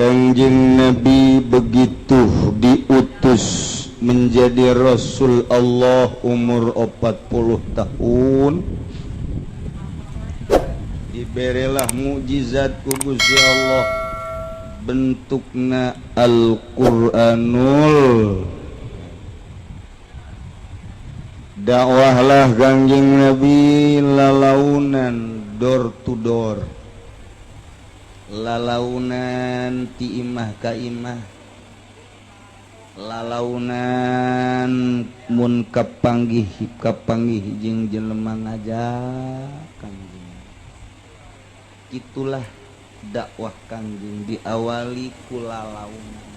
Kangjeng Nabi begitu diutus menjadi Rasul Allah umur 40 tahun, diberelah mukjizat ku Gusti Allah, bentukna Al-Qur'anul. Dakwahlah Kangjeng Nabi lalaunan, door to door, lalaunan ti imah ka imah, lalaunan mun kapanggih kapanggih jeung jelema ngajak Kangjeng. Itulah dakwah Kangjeng, diawali ku lalaunan.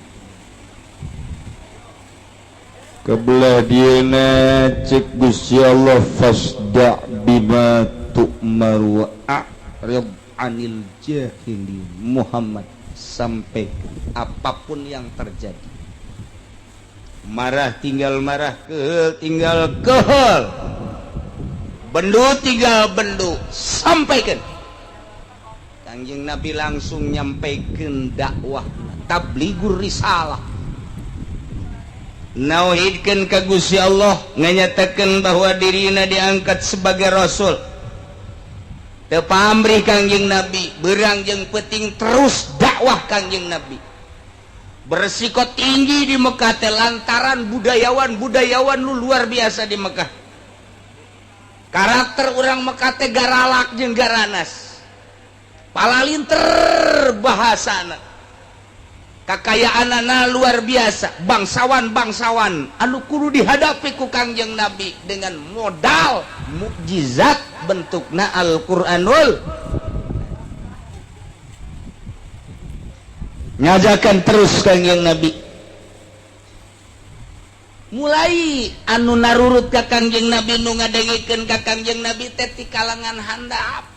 Kebelah dieuna cek Gusti Allah, fasda' bima tu'mar wa a'rid anil jahilin. Muhammad, sampai apapun yang terjadi, marah tinggal marah, kehel tinggal kehel, bendu tinggal bendu, sampaikan. Kangjeng Nabi langsung nyampaikan dakwah, tabligur risalah, nauhidkeun ka Gusti Allah, nganyatakeun bahwa dirina diangkat sebagai rasul. Teu pamrih Kangjeng Nabi, berang jeung penting terus dakwah. Kangjeng Nabi beresiko tinggi di Mekah teh lantaran budayawan budayawan lu luar biasa di Mekah. Karakter orang Mekah teh garalak jeung garanas, palalinter bahasana, kekayaanana luar biasa, bangsawan bangsawan anu kudu dihadapi ku Kangjeng Nabi dengan modal mukjizat bentukna Al-Qur'anul. Ngajakan terus Kangjeng Nabi, mulai anu narurut ka Kangjeng Nabi, nu ngadengekeun ka Kangjeng Nabi teh ti kalangan handap,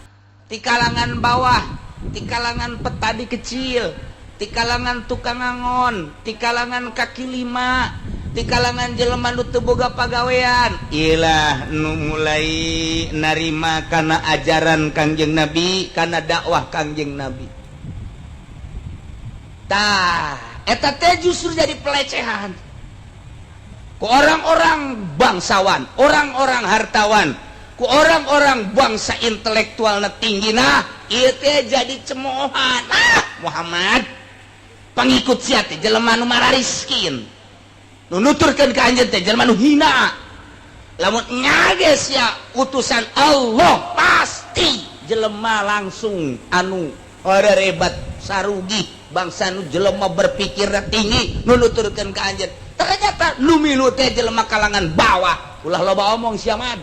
ti kalangan bawah, ti kalangan petani kecil, ti kalangan tukang angon, ti kalangan kaki lima, ti kalangan jelema nu teu boga pagawean. Ilah nu mulai narima kana ajaran Kangjeng Nabi, kana dakwah Kangjeng Nabi. Tah, eta teh justru jadi pelecehan ku orang-orang bangsawan, orang-orang hartawan, ku orang-orang bangsa intelektual tinggi. Nah, ieu teh jadi cemoohan. Ah, Muhammad, pengikut sia teh jelema nu marariskin, nu nuturkeun ka anjeun teh jelema nu hina. Lamun nyages ya utusan Allah, pasti jelema langsung anu hebat sarugi bangsa, nu jelema berpikir tinggi nu nuturkeun ka anjeun. Ternyata nu milu teh jelema kalangan bawah. Ulah loba omong sia mad.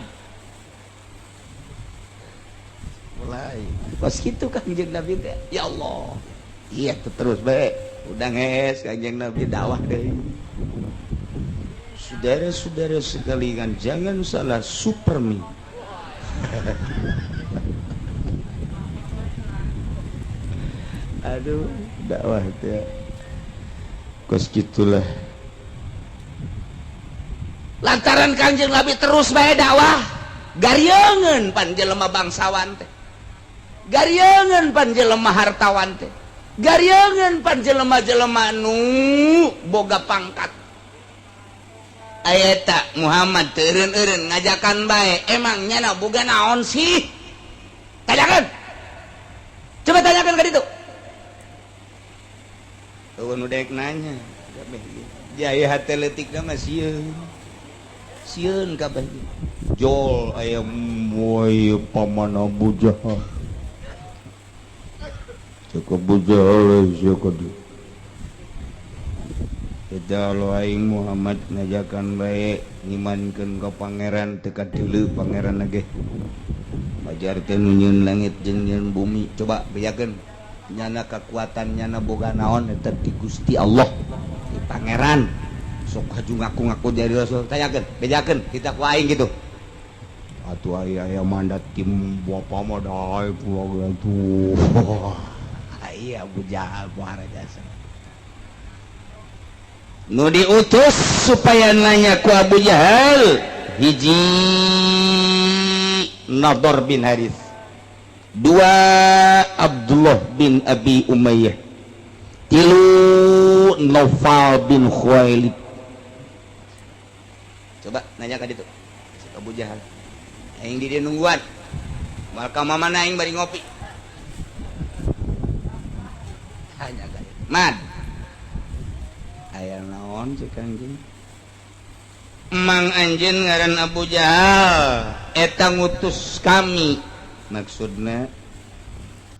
Mulai pas kitu Kangjeng Nabi teh, ya Allah, iya terus bae udah nges Kangjeng Nabi dakwah deui. Saudara-saudara sekalian, jangan salah supermi. Aduh, dakwah teh kos gitulah. Lantaran Kanjeng Nabi terus bae dakwah, garieungeun pan jelema bangsawan teh, garieungeun pan jelema hartawan teh, garieungeun pan jelema-jelema nu boga pangkat. Ayeta Muhammad teu eureun-eureun ngajakan bae, emang nyana boga naon sih? Tanyakan, coba tanyakan ka ditu. Eueun nu daek nanya kabeh jaya hate leutikna mah sieun sieun kabeh. Jol aya moy paman Abu Jahal. Cek Abu Jahal, sia kudu kita lo aing Muhammad ngajakan bae ngimankeun ka pangeran, teu kadeuleu pangeran lagi majarkeun nu nyieun langit jeung nyieun bumi. Coba bejakeun nyana kekuatan, nyana boga naon? Eta ti Gusti Allah, ti pangeran. Sok haju ngaku-ngaku jadi rasul. Tanyakeun, bejakeun kita ku aing gitu. Atuh aya aya mandat tim bapa mah daek tuh. Iya, Abu Jahal muara jasa nu diutus supaya nanya ku Abu Jahal hiji Nador bin Harith, dua Abdullah bin Abi Umayyah, tilu Ku Noval bin Khuwailid. Coba nanya ka ditu. Si Abu Jahal. Aing di dieu nungguan. Moal ka mana aing bari ngopi. Tanya ka ditu. Mad. Aya naon cek anjeun? Mang anjeun ngaran Abu Jahal eta ngutus kami. Maksudna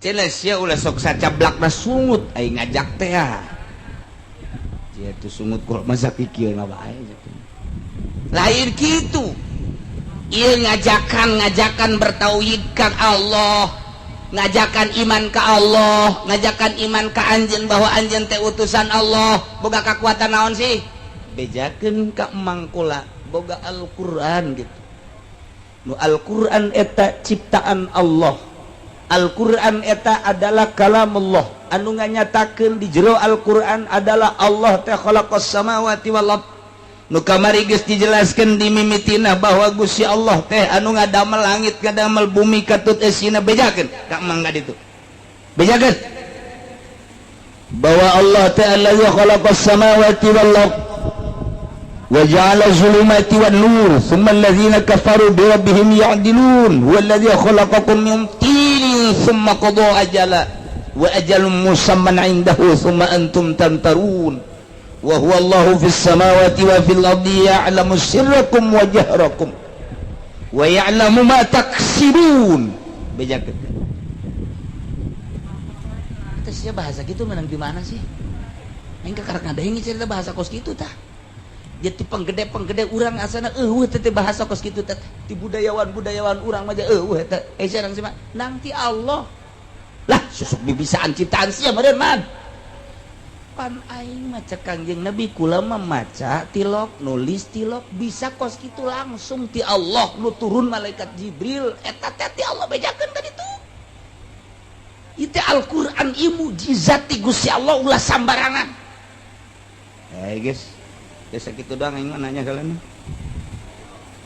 cenah sia ulah sok sacablakna sungut aing ngajak teh ah. Sia tuh sungut kok masa pikirna bae. Lain kitu. Ieu ngajakan bertauhidkan Allah, ngajakan iman ka Allah, ngajakan iman ka anjeun bahwa anjeun teh utusan Allah. Boga kakuatan naon sih? Bejakeun ka emang kula boga Al-Qur'an gitu. Nu Al-Qur'an eta ciptaan Allah. Al-Qur'an eta adalah kalamullah. Anu nganyatakeun di jero Al-Qur'an adalah Allah teh khalaqas samawati wal ard. Nu kamari geus dijelaskeun di mimitina bahwa Gusti Allah teh anu ngadamel langit ngadamel bumi katut esina. Bejakeun ka emang ka ditu. Bejakeun bahwa Allah teh allazi khalaqas samawati wal ard wa ja'ala zulumati wan nur thumma allazina kafaru bi rabbihim ya'dilun huwa allazi khalaqakum min tinin thumma qada ajala wa ajalun musamman 'indahu thumma antum tamtarun wa huwa Allahu fis samawati wa fil ardi ya'lamu sirrakum wa jahrakum wa ya'lamu ma taksibun. Bejakeun. Teh sia bahasa kitu menang di mana sih? Aing kakarek ngadenge cerita bahasa kos kitu tah. Jadi penggede-penggede urang asana eueuh teh bahasa kos kitu teh. Ti budayawan-budayawan urang mah eueuh eta. Eh sia sih mah nang ti Allah. Lah susuk bibisaan ciptaan sia meureun man. Pan aing maca Kangjeng Nabi kula mah maca tilok nulis tilok bisa kos kitu langsung ti Allah nu turun malaikat Jibril eta teh ti Allah. Bejakeun ka ditu. Itu Al-Qur'an ieu mukjizat ti Gusti Allah, ulah sambarangan. Eh guys, ya sakitu doang aing mah nanya kalian.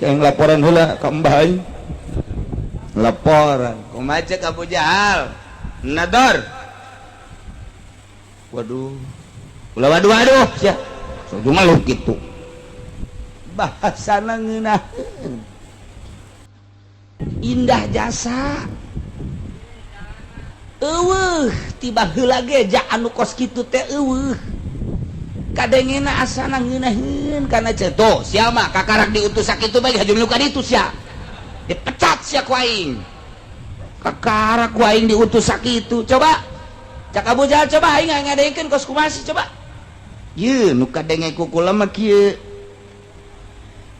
Kayak laporan heula ka Mbah aing. Laporan. Kumaha cek Abu Jahal? Nador. Waduh. Ulah waduh waduh sia. So cuma lu kitu. Bahasana ngeunaheun. Indah jasa. Eueuh tiba heula ge ja anu kos kitu teh eueuh. Kadengena asana ngeunaheun kana ceto. Sia mah kakarak diutus sakitu bae hajum nu ka ditu sia. Dipecat sia ku aing. Kakarak ku aing diutus sakitu. Coba cak Abu Jahal, coba aing ngadengkeun kos kumaha sih coba. Ye nu kadenge ku kula mah kieu.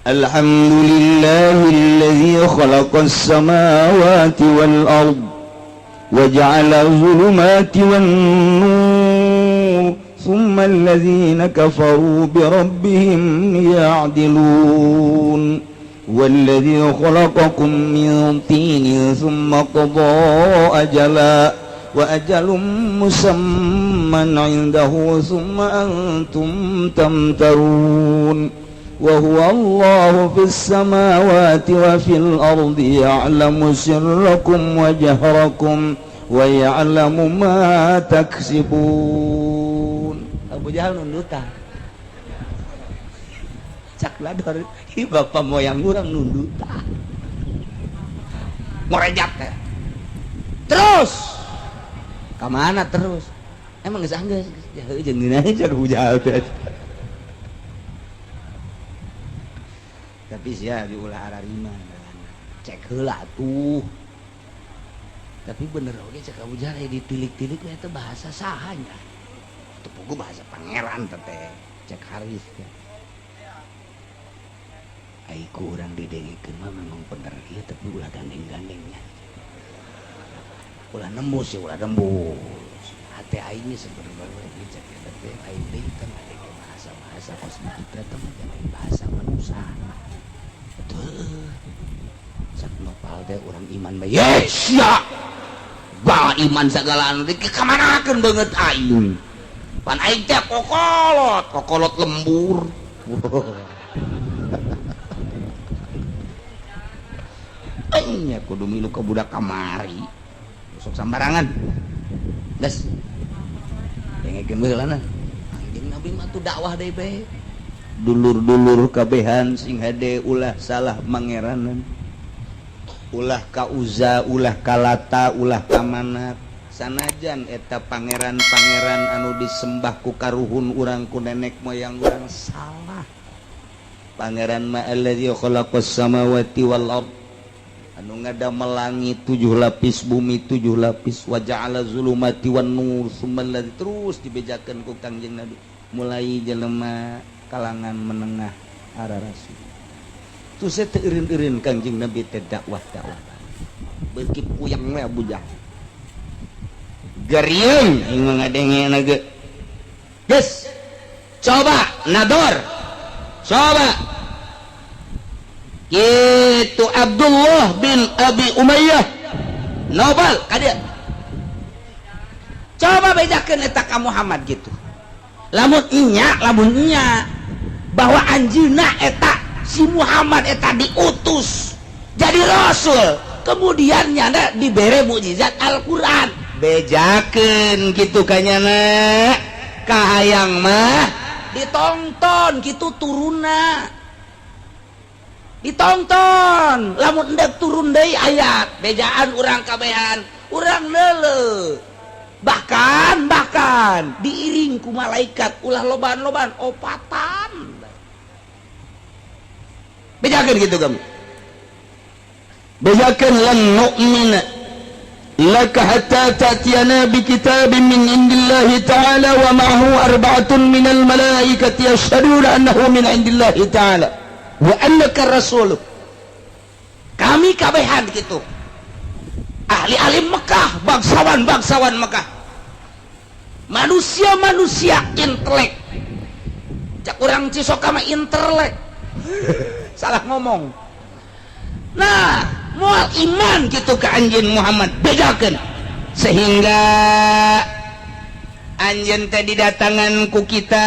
Alhamdulillahillazi khalaqas samawati wal ard wa ja'ala zulumati wan nur thumma allazina kafaru bi rabbihim ya'dilun والذي خلقكم من طين ثم قضى أجلا وأجل مسمى عنده ثم أنتم تمترون وهو الله في السماوات وفي الأرض يعلم سركم وجهركم ويعلم ما تكسبون. Abu Jahal nundutan. Cak lador, ih bapak moyang urang nundutan. Ngorejat teh. Terus ka mana terus? Emang geus anggeus, ya heuh jeung ngeunah cak Abu Jahal teh. Tapi sia diulah ararima. Cek heula tuh. Tapi bener oge cek Abu Jahal ditilik-tilik eta bahasa sahanya. Teu puguh bahasa pangeran teh cek Haris teh. Ai ku urang didengikeun mah memang bener ieu, tapi ulah gandeng-gandengnya. Ulah nembus ya, ulah nembus. Hati aing sebenarnya cek eta teh aing deui teh ngadenge bahasa-bahasa kos kitu teh mah lain bahasa manusia. Betul. Cak nopal teh urang iman bae. Yes ya. Ba iman segala anu dikamanakeun beungeut aing. Pan aing teh kokolot, kokolot lembur. Aing nya kudu milu ka budak kamari. Sok sambarangan. Geus. Dengekeun heula na. Kanjeng Nabi mah tuh dakwah deui bae. Dulur-dulur kabehan sing hade, ulah salah mangeranan, ulah ka Uza, ulah ka Lata, ulah ka Manat, sanajan eta pangeran-pangeran anu disembah ku karuhun urang, ku nenek moyang urang. Salah. Pangeran ma alladzi khalaqas samawati wal ard, anu ngadamel langit tujuh lapis, bumi tujuh lapis, wa ja'ala zulumati wan nur, summa alladzi, terus dibejakeun ku Kangjeng Nabi. Mulai jelema kalangan menengah ararasi tuh, saya teu eureun-eureun Kangjeng Nabi teh dakwah dakwah, beuki puyeng we Abu Jahal, geriung aing mah ngadengena ge. Geus, coba nador, coba gitu. Abdullah bin Abi Umayyah Nobel kadieu, coba bejakeun eta ka Muhammad gitu, lamun nya, lamun nya bahwa anjeunna eta si Muhammad eta diutus jadi rasul, kemudian nyana dibere mukjizat Al-Quran, bejakeun gitu kanyana. Kahayang mah ditonton gitu, turunna ditonton. Lamun endek turun deui ayat bejaan, urang kabehan urang leule, bahkan bahkan diiring ku malaikat, ulah loban-loban, opatan, bejakeun gitu. Kamu bejakeun, lan nu'mina laka hatta ta'tiyana bi kitabin min indillahi ta'ala wa ma'ahu arba'atun minal malaikati yashhaduna annahu min indillahi ta'ala wa annaka rasul. Kami kabehan gitu, ahli-ahli Mekah, bangsawan-bangsawan Mekah, manusia-manusia intelek, cak urang Cisoka mah intelek, salah ngomong. Nah, mual iman gitu ke anjeun Muhammad, bedakan sehingga anjeun teh didatangan ku kita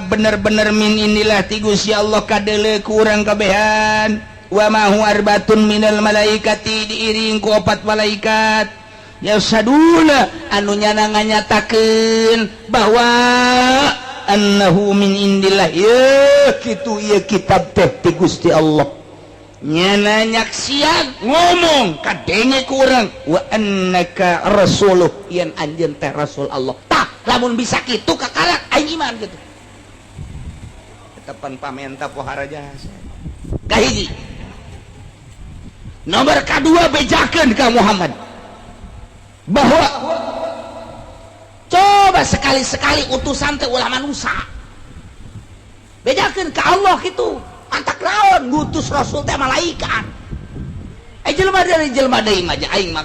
bener-bener min indillah, ti Gusti Allah, kadeuleu ku urang kabehan, wa ma'ahu arbatun minal malaikati, diiring ku opat malaikat, yasyhaduna, anu nyana nganyatakeun bahwa annahu min indillah, ya kitu ieu kitab teh ti Gusti Allah. Nyana nyaksian, ngomong kadenge ku urang, wa annaka rasuluh, yen anjeun teh rasul Allah. Tah, lamun bisa kitu kakarak aing iman gitu. Tepan pamenta pohara jasa kahiji. Nomor kedua, bejakeun ka Muhammad bahwa coba sekali-sekali utusan teh ulah manusia, bejakeun ka Allah gitu. Mantak naon ngutus rasul teh malaikat? Eh, jelema dari jelema deui mah, aing mah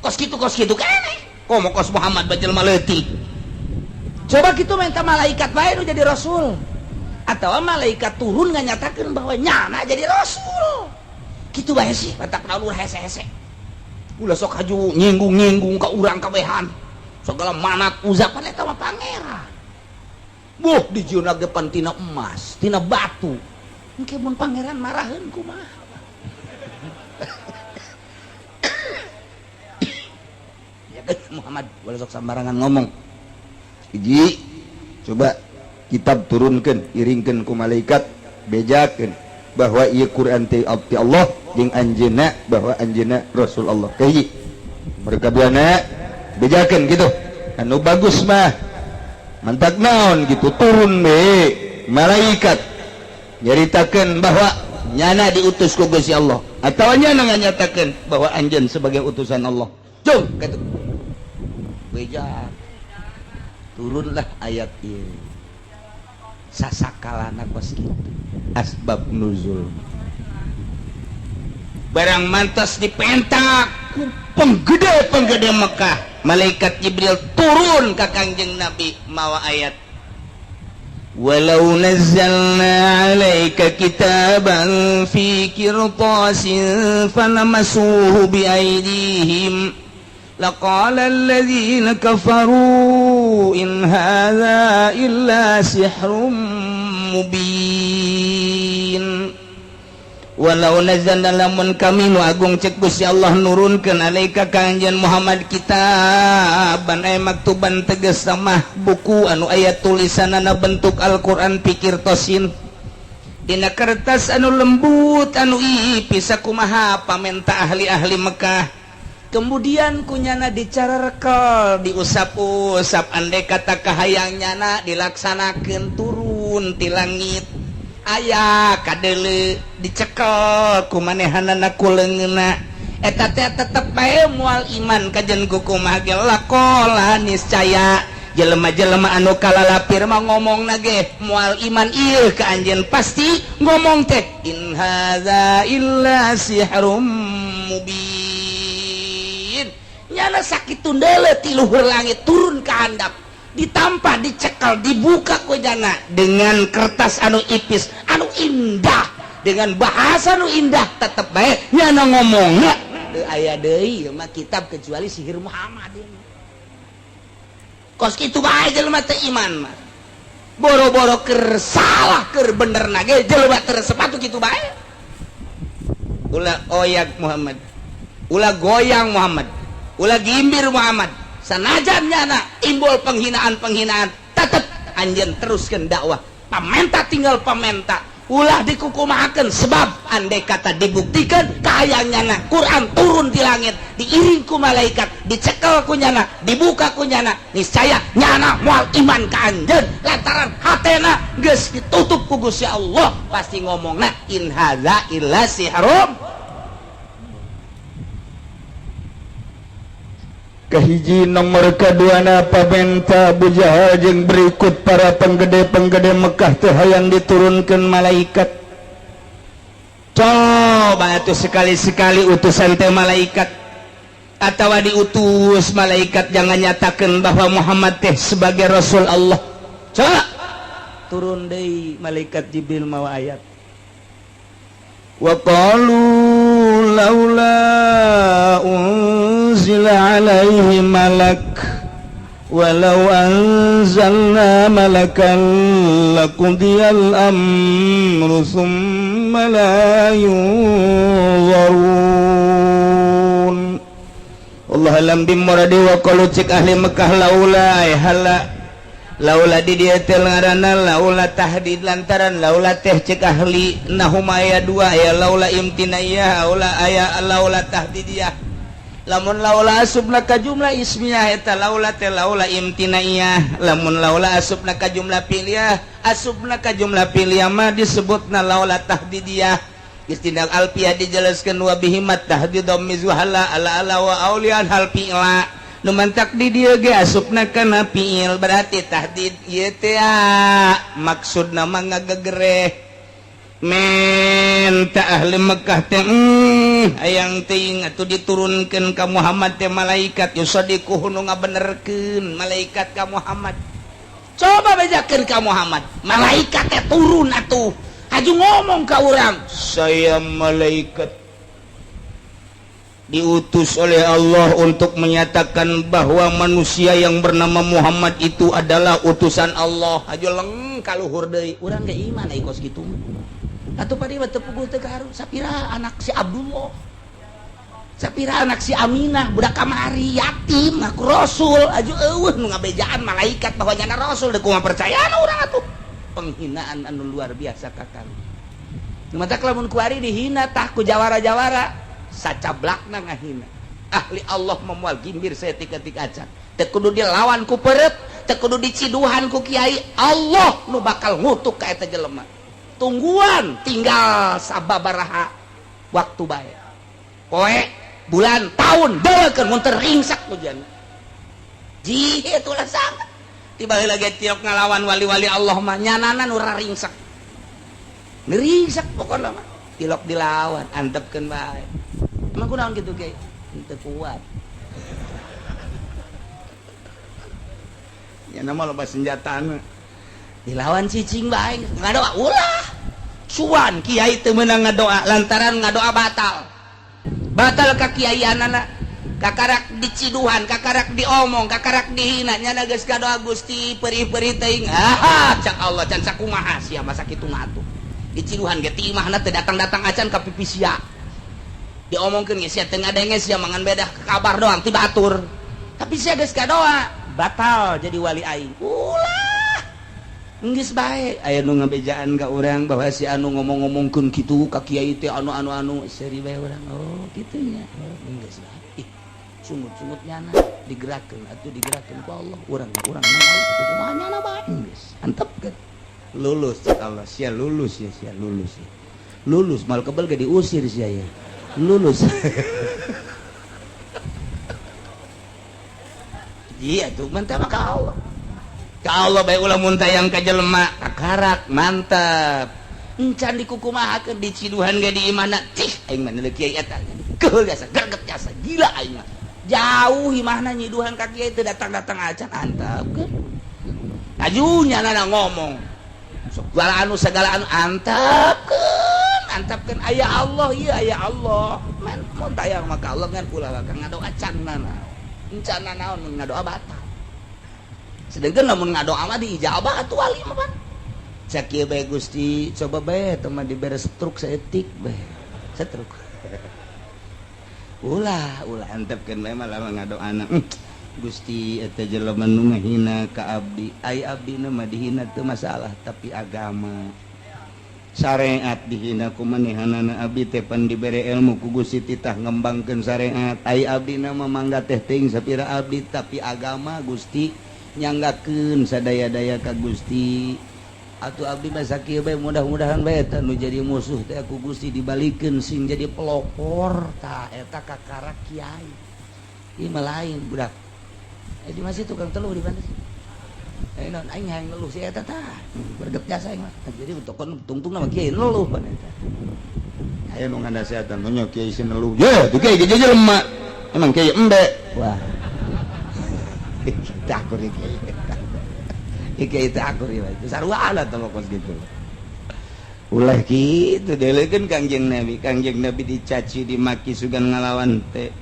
kos kitu, kos kitu keneh, komo kos Muhammad ba jelema leutik. Coba kitu, minta malaikat bae nu jadi rasul atau malaikat turun nganyatakeun bahwa nyana jadi rasul gitu bae sih. Mantak naon hese-hese, ulah sok haju nyinggung-nyinggung ka urang kabehan segala Manat, Uza, pan eta mah pangeran. Buh, dijieunna ge pan tina emas, tina batu. Engke mun pangeran maraheun kumaha ya kan? Muhammad, ulah sok sembarangan ngomong. Hiji, coba kitab turunkan, iringkan ku malaikat, bejakeun bahwa ieu Quran ti Allah jeung anjeunna, bahwa anjeunna Rasul Allah. Kahiji, mereka buana bejakeun gitu. Anu bagus mah mantak naon gitu turun be malaikat nyaritakeun bahwa nyana diutus ku Gusti Allah atau nyana nganyatakeun bahwa anjeun sebagai utusan Allah. Cung gitu beja, turunlah ayat ieu sasakalana kos kitu. Asbab nuzul barang mantas dipentak ku penggede penggede Mekah, malaikat Jibril turun ke Kangjeng Nabi mawa ayat, walau nazzalna 'alaika kitaban fi qirtasin falamasuhu bi aydihim laqala alladhina kafaru in hadza illa sihrun mubin. Walau nazzalna, lamun kami nu agung, cek Gusti Allah, nurunkeun alaika ka anjeun Muhammad kitaban ay maktuban, tegas mah buku anu aya tulisanana bentuk Al-Qur'an fi qirthasin, dina kertas anu lembut anu ipis, sakumaha pamenta ahli-ahli Mekah, kemudian ku nyana dicarekel, diusap-usap, andai kata kahayang nyana dilaksanakan, turun ti langit aya kadele, dicekel ku manehanana ku leungeunna, eta teh tetep bae moal iman kajen kukumaha ge. Laqala, niscaya jelema-jelema anu kalalapir mah ngomong nage moal iman ieu ka anjeun, pasti ngomong teh in hadza illa sihrum mubin. Nyana sakitu deuleu ti luhur langit turun ke handap, ditampa, dicekel, dibuka ku nyana dengan kertas anu ipis anu indah, dengan bahasa anu indah, tetep bae nyana ngomong teu aya deui ieu mah kitab kecuali sihir Muhammad ieu. Kos kitu bae jelema teu iman mah, boro-boro keur salah, keur bener nage jelema teu resep atuh kitu bae. Ulah oyak Muhammad, ulah goyang Muhammad, ulah gimbir Muhammad. Sanajan nyana timbul penghinaan-penghinaan, tetep anjeun teruskeun dakwah. Pamenta tinggal pamenta, ulah dikukumahakeun, sebab andai kata dibuktikan kahayang nyana Quran turun di langit, diiring ku malaikat, dicekel ku nyana, dibuka ku nyana, niscaya nyana moal iman ka anjeun lantaran hatena geus ditutup ku Gusti Allah. Pasti ngomongna in hadza illa sihrum. Kahiji. Nomor keduana, pamenta Abu Jahal jeung berikut para penggede-penggede Mekah teh hayang diturunkan malaikat. Coba tuh sekali-sekali utusan teh malaikat atau diutus malaikat, jangan nyatakan bahwa Muhammad teh sebagai Rasul Allah. Coba turun deui malaikat Jibril mawa ayat. Wa qalu laula unzila alaihi malak walau anzalna malakan laqudiyal amru thumma la yunzarun. Allah alam bimuradi. Wa qalu, cek ahli Mekah, laula ay hala, laula di dieu teh ngaranna laula tahdid, lantaran laula teh cek ahli nahwu aya dua, aya laula imtinaiyah, laula aya laula tahdidiyah. Lamun laula asupna ka jumlah ismiyah, eta laula teh laula imtinaiyah. Lamun laula asupna ka jumlah fi'liyah, asupna ka jumlah fi'liyah mah disebutna laula tahdidiyah. Istindak alfiyah dijelaskeun wa bihimat tahdid mizwahala ala ala wa aulian hal fi'la. Nu mantak di dieu ge asupna kana fi'il, berarti tahdid ieu teh maksudna mah ngagegereh menta ahli Mekah teh hayang teuing atuh diturunkeun ka Muhammad teh malaikat yusadiquhu, nu ngabenerkeun malaikat ka Muhammad. Coba bejakeun ka Muhammad malaikat teh turun atuh, haju ngomong ka urang, "Saya malaikat diutus oleh Allah untuk menyatakan bahwa manusia yang bernama Muhammad itu adalah utusan Allah." Haju leng kaluhur deui, urang ge iman ai kos kitu atuh. Padi mah teu puguh teu kaharu, sapira anak si Abdullah, sapira anak si Aminah, budak kamari yatim ngaku rasul, aju eueuh nu ngabejaan malaikat bahwa nyana rasul, deuk kumaha percayaan urang atuh? Penghinaan anu luar biasa kakang. Nu matak lamun kuari dihina tah ku jawara-jawara, sacablakna ngahina ahli Allah memual gimbir saeutik-eutik acan. Teu kudu dilawan ku perep, teu kudu diciduhan ku kiai, Allah nu bakal ngutuk ka eta jelema. Tungguan tinggal sababaraha waktu bae, poe, bulan, tahun, deukeun mun teu ringsak hujan jihad ulah sangat tiba lagi tiok ngalawan wali-wali Allah mah nyanana nu ringsak, ngerisak pokoknya mah. Tilok dilawan, antepkeun bae. Emang kunaon kitu ge teu kuat? Ya nama loba senjatana. Dilawan cicing bae, ngadoa ulah. Cuan kiai teu meunang ngadoa lantaran ngadoa batal, batal ka kiaianana. Kakarak diciduhan, kakarak diomong, kakarak dihina, nyana geus kadoa, "Gusti, perih-perih teuing." Ah, cak Allah, can sakumaha sia masa kitu mah atuh. Diciduhan ge ti imahna teu datang-datang acan ka pipi sia. Diomongkeun ge sia teu ngadenge, sia mangan beda kabar doang ti batur. Tapi sia geus kadoa, batal jadi wali aing. Ulah. Geus bae aya nu ngabejaan ka urang bahwa si anu ngomong-ngomongkeun kitu ka kiai teh anu anu anu seuri bae urang. Oh, kitu nya. Oh, geus bae. Ih, sungut-sungut nyana digerakkeun atuh digerakkeun ku Allah. Urang urang nang Allah atuh kumaha nyana bae geus. Antepkeun. Lulus cek Allah, sia lulus ya, sia lulus ya. Lulus mal kebel ge diusir sia ya. Lulus. Iya tuh mantap ka Allah. Ka Allah bae ulah mun tayang ka jelema kakarak mantap. Encan dikukumahakeun diciduhan ge di imahna cih aing mah neuleuh kiai eta. Keul jasa greget jasa gila aing mah. Jauh imahna nyiduhan ka kiai teu datang-datang acan antepkeun. Laju nyana ngomong. Segala anu antepkeun, antepkeun aya Allah ieu aya Allah. Man mun tayang mah ka Allah ngan ulah ka ngadoa can nana. Encan naon ngadoa batal. Sedangkan lamun ngadoa mah diijabah atuh wali mah pan. Cak ieu bae Gusti, coba bae teh mah dibere stroke saeutik bae. Stroke. Ulah, ulah antepkeun bae mah lamun ngadoana. Gusti eta jelema nu ngahina ka abdi, ai abdi mah dihina teu masalah tapi agama syariat dihina ku manehanana abdi teh pan dibere ilmu ku Gusti titah ngembangkeun syariat, ai abdi mah mangga teh teuing sapira abdi tapi agama Gusti nyanggakeun sadaya-daya ka Gusti. Atuh abdi mah sakieu bae mudah-mudahan bae eta nu jadi musuh teh ku Gusti dibalikeun sing jadi pelopor tah eta kakara kiai. Ieu mah lain budak. Di masih tukang teluh di mana sih? Non aing hayang ngeluh si eta tah. Berget jasa aing mah. Jadi tokon tungtung nama kiai ngeluh pan eta. Aya nu nganasehatan nya kiai sih ngeluh. Ye, tuh kiai ge jelema. Emang kiai embe. Wah. Kita akur kiai. Kiai teh akur ieu. Sarua atuh kos kitu. Ulah kitu delekeun Kangjeng Nabi. Kangjeng Nabi dicaci dimaki sugan ngalawan teh.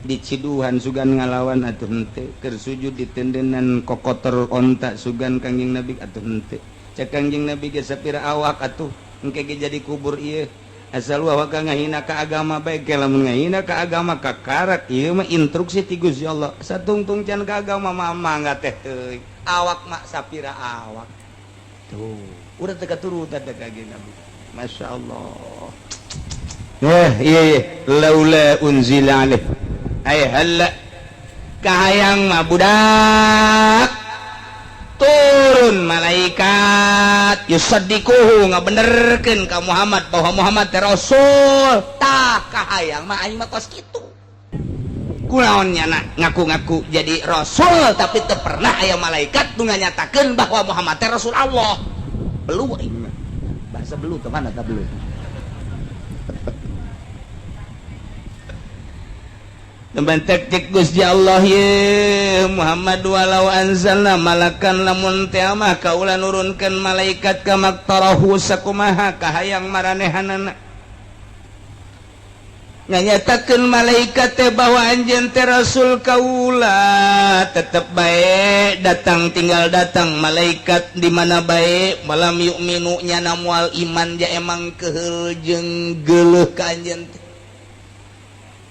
Diciduhan sugan ngalawan atuh henteu, keur sujud ditendenan kokotor onta sugan Kangjeng Nabi atuh henteu. Cek Kangjeng Nabi ge sapira awak atuh engke ge jadi kubur ieu. Asal awak ngahina ka agama bae ge lamun ngahina ka agama kakarak ieu mah instruksi ti Gusti Allah. Satungtung can ka agama mah mangga teh teuing. Awak mah sapira awak. Tuh, urang teh katurutan teh Kangjeng Nabi. Masyaallah. Iya iya laula unzila alaih. Ay halla kahayang mah budak turun malaikat yusaddiquhu ngabenerkeun ka Muhammad bahwa Muhammad teh rasul. Tah kahayang mah aing mah kos kitu. Kunaon nyana ngaku-ngaku jadi rasul tapi teu pernah aya malaikat nu nganyatakeun bahwa Muhammad teh rasul Allah. Belu aing mah. Bahasa belu teh mana tah belu? Teman tek Gusti Allah ye Muhammad walau anzalna malakan lamun teh mah kaula nurunkeun malaikat ka maktarahu sakumaha kahayang maranehanana nganyatakeun malaikat teh bahwa anjeun teh rasul kaula tetep bae datang tinggal datang malaikat di mana bae malam yu'minu nyana moal iman ja emang keheul jeung geuleuh ka anjeun teh.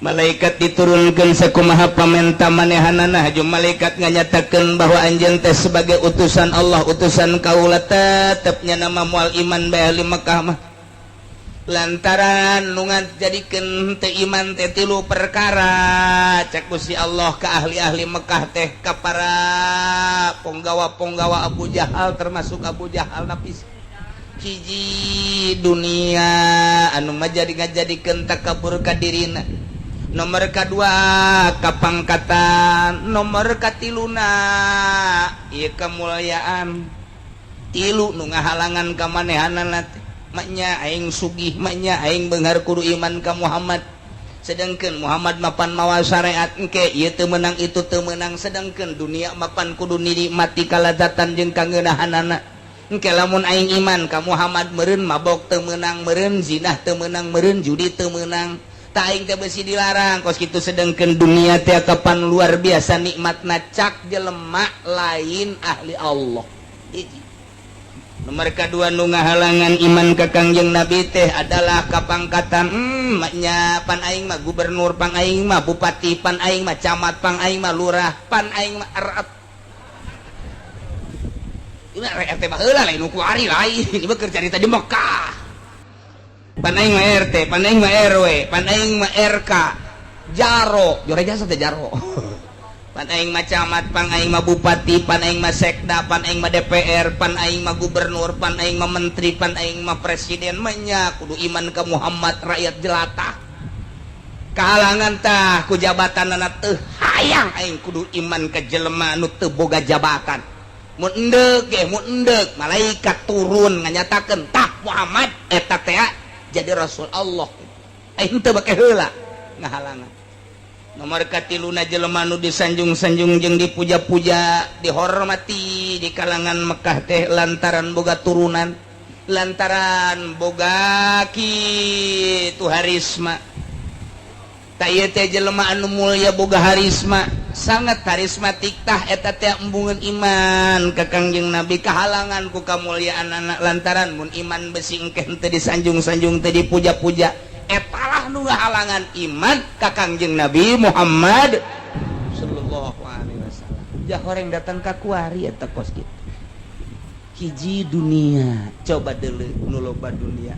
Malaikat diturunkan sakumaha pamenta manehanana haju malaikat nganyatakeun bahwa anjeun teh sebagai utusan Allah utusan kaula tetep nya nama moal iman bae ahli Mekah mah lantaran nu ngajadikeun teu iman teh tilu perkara cek Gusti Allah ka ahli-ahli Mekah teh ka para ponggawa-ponggawa Abu Jahal termasuk Abu Jahal napis hiji dunia anu mah jadi ngajadikeun takabur ka dirina. Nomor kedua kapangkatan, nomor katiluna ieu kemuliaan. Tilu nu ngahalangan ka manehanana teh maknya aing sugih, maknya aing beunghar kudu iman ka Muhammad. Sedangkan Muhammad mapan mawa syariat engke ieu teu meunang itu teu meunang, sedangkan dunia mapan kudu nikmati kalazatan jeung kangeunahanana. Engke lamun aing iman ka Muhammad meureun mabok teu meunang, meureun zinah teu meunang, meureun judi teu meunang. Aing teh besi dilarang kos kitu, sedangkan dunia teh kapan luar biasa nikmatna cak jelema lain ahli Allah. Hiji. Nomor kedua nu ngahalangan iman ka Kangjeng Nabi teh adalah kapangkatan. Maknya pan aing mah gubernur, pang aing mah bupati, pan aing mah camat, pang aing mah lurah, pan aing mah RT. Ini RT baheula, lain nu kuari, lain ieu keur carita di Mekah. Pan aing mah RT, pan aing mah RW, pan aing mah RK, jaro jore jasa teh jaro, pan aing mah camat, pan aing mah bupati, pan aing mah sekda, pan aing mah DPR, pan aing mah gubernur, pan aing mah menteri, pan aing mah presiden, menya kudu iman ke Muhammad, rakyat jelata. Kahalangan tah ku jabatan anak. Teu hayang aing kudu iman ke jelema anu teu boga jabatan. Mun endek ge, mun endek malaikat turun nganyatakeun tah Muhammad eta teh jadi rasul Allah, aing teu bake heula ngahalangan. Nomor katiluna, jelema nu disanjung-sanjung jeung dipuja-puja, dihormati di kalangan Mekah teh lantaran boga turunan, lantaran boga kitu harisma. Tak ieu teh jelema anu mulia, boga harisma, sangat harismatik. Tah, eta teh embungeun iman ka Kangjeng Nabi kahalangan ku kamuliaan anak, lantaran mun iman besi engke teu disanjung-sanjung, teu dipuja-puja. Etalah nu ngahalangan iman ka Kangjeng Nabi Muhammad sallallahu alaihi wasallam. Jah orang datang ka kuari eta kos kitu. Hiji, dunia. Coba deuleu nu loba dunia,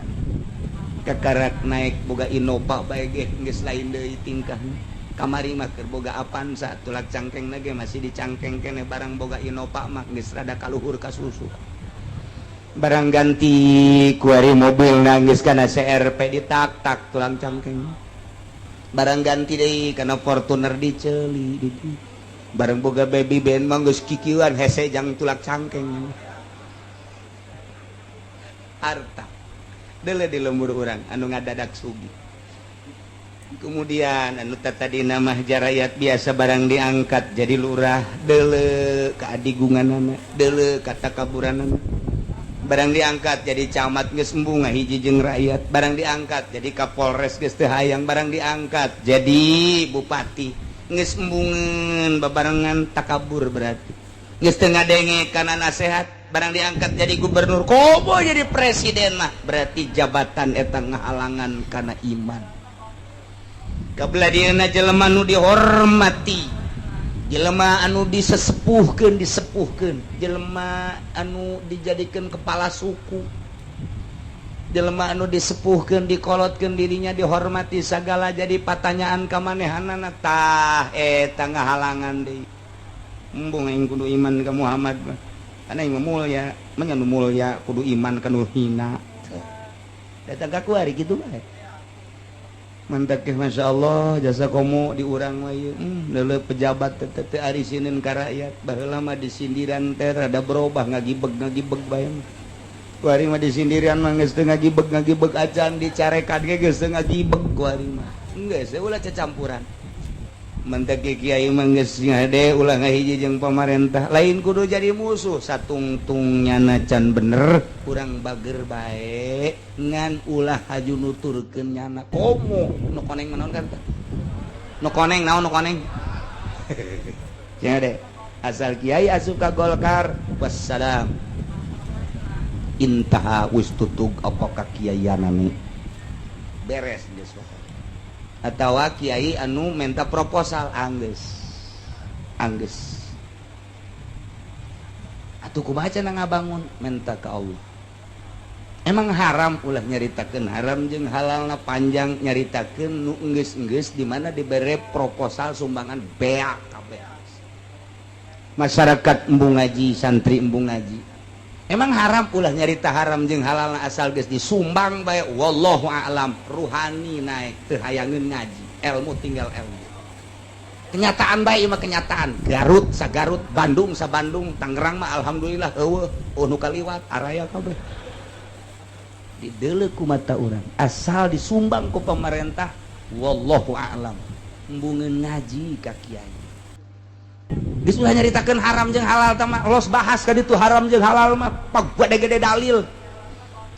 kakarak naik boga Innova bae ge geus lain deui tingkahna. Kamari mah keur boga Avanza, tulak cangkeng ge masih dicangkeng kene. Barang boga Innova mah geus rada kaluhur ka susu. Barang ganti kuari mobil nangis karena CRV, ditak tak tulang cangkeng. Barang ganti deui karena Fortuner, diceli di. Barang boga baby band mah geus kikieuan, hese jang tulak cangkeng. Harta deuleu di lembur urang anu ngadadak sugih. Kemudian anu tadi nama rakyat biasa, barang diangkat jadi lurah, deuleu keadigungan, deuleu katakaburan. Barang diangkat jadi camat, geus embung hiji jeung rakyat. Barang diangkat jadi Kapolres, geus teu hayang. Barang diangkat jadi bupati, geus embungeun babarengan takabur, berarti geus teu ngadenge kana nasehat. Barang diangkat jadi gubernur, komo jadi presiden mah, berarti jabatan eta ngahalangan kana iman. Kabelah dieuna jelema nu dihormati, jelema anu disesepuhkeun, disepuhkeun, jelema anu dijadikan kepala suku, jelema anu disepuhkeun, dikolotkeun dirinya, dihormati segala, jadi patanyaan ka manehanana. Tah, eta ngahalangan deui. Embung aing kudu iman ka Muhammad mah, karena aing mah mulia. Mah nu mulia kudu iman ka nu hina? Datang ka kuari kitu bae. Mantap ke, Masya Allah, jasa komo di urang mah ieu. Deuleu pejabat teh teu arisineun ka rakyat. Baheula mah disindiran teh rada berubah, ngagibeg ngagibeg bae mah. Kuari mah disindiran mah geus teu ngagibeg ngagibeg acan, dicarekan ge geus teu ngagibeg kuari mah. Geus ulah cecampuran. Mantak kiai mah geus ngade ulah ngahiji jeung pamarentah. Lain kudu jadi musuh, satungtung nyana can bener, kurang bager bae, ngan ulah haju nuturkeun nyana. Komo nu koneng mah naon kan teh? Nu koneng naon, nu koneng? Ya deh, asal kiai asup ka Golkar, wassalam, intaha, wis tutug apa kakiaianane, beres geus. Atawa kiai anu minta proposal, angges angges atuh, kumaha cenah ngabangun? Minta ke Allah. Emang haram? Ulah nyaritakeun haram jeung halalna panjang, nyaritakeun nu enggeus-enggeus di mana dibere proposal sumbangan beak kabeh. Masyarakat embung ngaji, santri embung ngaji. Emang haram? Ulah nyarita haram jeung halalna, asal geus disumbang bae, wallahu a'lam, ruhani naik, teu hayangeun ngaji, ilmu tinggal ilmu. Kenyataan bae mah, kenyataan Garut sa Garut, Bandung sa Bandung, Tangerang mah alhamdulillah eueuh, oh nu kaliwat araya kabeh. Dideuleu ku mata urang, asal disumbang ku pemerintah, wallahu a'lam, embungeun ngaji ka kiai. Geus ulah nyaritakeun haram jeung halal tah mah, los bahas ka ditu haram jeung halal mah, gede-gede dalil.